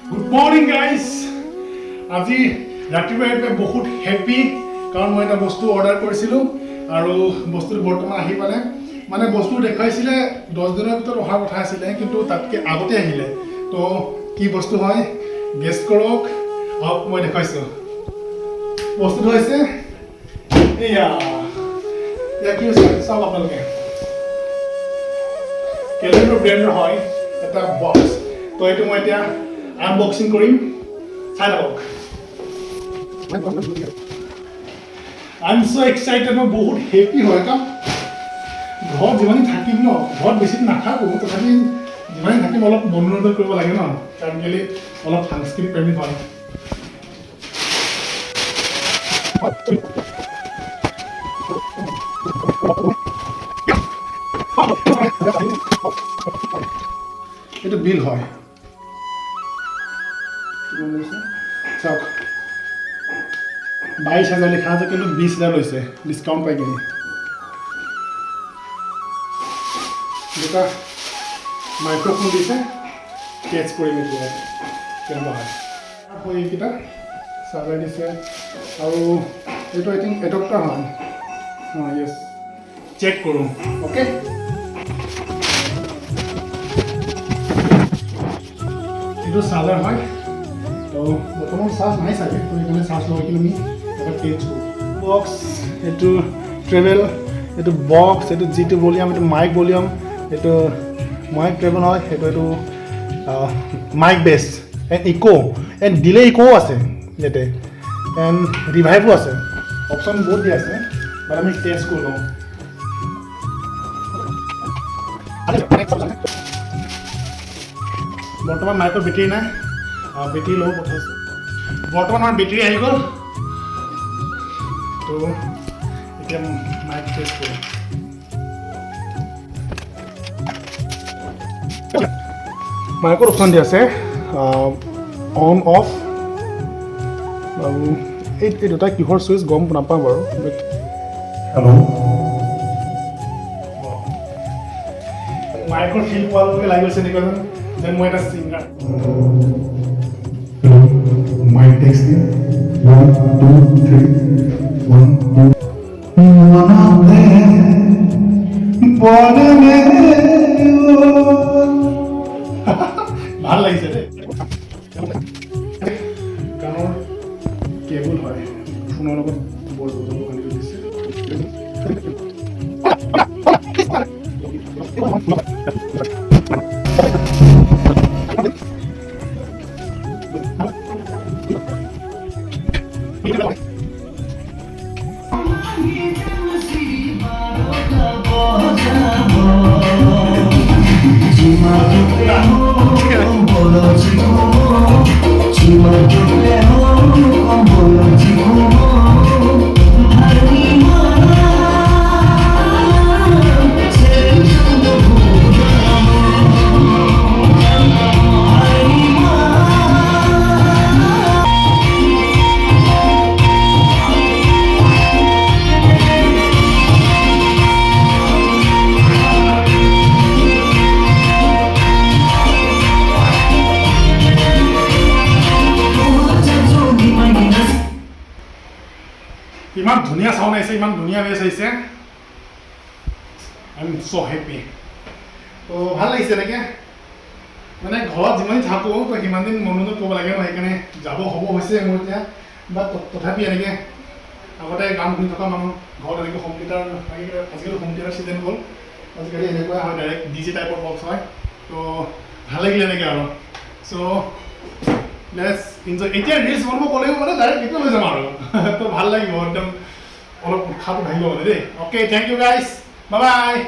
Good morning guys. আজি ৰাতিপুৱাই ৰাতিপুৱাই বহুত হেপী, কাৰণ মই এটা বস্তু অৰ্ডাৰ কৰিছিলোঁ আৰু বস্তুটো বৰ্তমান আহি পালে। মানে বস্তু দেখুৱাইছিলে 10 দিনৰ ভিতৰত অহাৰ কথা আছিলে, কিন্তু তাতকৈ আগতে আহিলে। তো কি বস্তু হয়, গেছ কৰক। আহক, মই দেখুৱাইছোঁ। বস্তুটো হৈছে এয়া। এয়া কি হৈছে চাওক আপোনালোকে। কেলেণ্ডৰ ব্ৰেণ্ডৰ হয়, এটা বক্স। তো এইটো মই এতিয়া আনবক্সিং কৰিম, চাই থাকক। I am so excited. মই বহুত হেপী হয়, কাৰণ ঘৰত যিমানেই থাকিম ন, ঘৰত বেছি দিন নাথাকোঁ, তথাপি যিমানেই থাকিম অলপ মনোৰঞ্জন কৰিব লাগে ন, কাৰণ কেলৈ অলপ সাংস্কৃতিক প্ৰেমিক হয়। এইটো বিল হয়, কিমান লৈছে চাওক। 22,000 লিখা আছে, কিন্তু 20,000 লৈছে ডিছকাউণ্ট পাই কিনি। দুটা মাইক্ৰফোন দিছে। টেষ্ট কৰিম এতিয়া কেনেকুৱা হয়। আকৌ এইকেইটা চাৰ্জাৰ দিছে আৰু এইটো আই থিংক এডপ্টাৰ হয়। অঁ, য়েছ, চেক কৰোঁ। অ'কে, এইটো চাৰ্জাৰ হয়। তো বৰ্তমান চাৰ্জ নাই চাগে, তো সেইকাৰণে চাৰ্জ লগাই কিনে আমি এটা টেষ্ট কৰোঁ। বক্স এইটো ট্ৰেভেল, এইটো বক্স, এইটো যিটো ভলিউম, এইটো মাইক ভলিউম, এইটো মাইক ট্ৰেভেল হয়, এইটো mic bass and echo and delay eco আছে ইয়াতে, এণ্ড ৰিভাইভো আছে। অপশ্যন বহুত দিয়া আছে, বাট আমি টেষ্ট কৰি লওঁ। বৰ্তমান মাইকৰ বেটেৰী নাই, বেটেৰী ল'ব পঠাইছোঁ। বৰ্তমান আমাৰ বেটেৰী আহি গ'ল। তো এতিয়া মাইক টেষ্ট কৰিম। মাইকৰ অপশ্যন দিয়া আছে অন অফ, আৰু এই দুটা কিহৰ চুইচ গম নাপাওঁ বাৰু। হেল্ল', মাইকৰ ফিল পোৱাৰ লগে লাগি গৈছে এনেকুৱা যেন মই এটা singer. Mic testing. One, two, three. One, two. মনতে পৰে। ভাল লাগিছে দেই। গানৰ কেবুল হয়, ফোনৰ লগত বৰ বজাব কাৰণে দিছে। ইমান ধুনীয়া চাউণ্ড আহিছে, ইমান ধুনীয়া বেছ আহিছে। I am so happy. তো ভাল লাগিছে এনেকৈ। মানে ঘৰত যিমান থাকোঁ, তো সিমান দিন মনোৰঞ্জন কৰিব লাগে ন, সেইকাৰণে যাব হ'ব হৈছে মোৰ এতিয়া। বাট তথাপি এনেকৈ আগতে গান শুনি থকা মানুহ, ঘৰত এনেকৈ হোম থিয়েটাৰ, আজিকালি হোম থিয়েটাৰ ছিজন গ'ল, আজিকালি এনেকুৱা হয়, ডাইৰেক্ট ডিজে টাইপৰ বক্স হয়। তো ভাল লাগিলে এনেকৈ আৰু। চ' let's enjoy. এতিয়া ৰিলচ বনাব ক'লেও মানে ডাইৰেক্ট এইটো লৈ যাম আৰু তো ভাল লাগিব, একদম অলপ উৎসাহটো থাকিব মানে দেই। Okay, thank you guys, bye bye.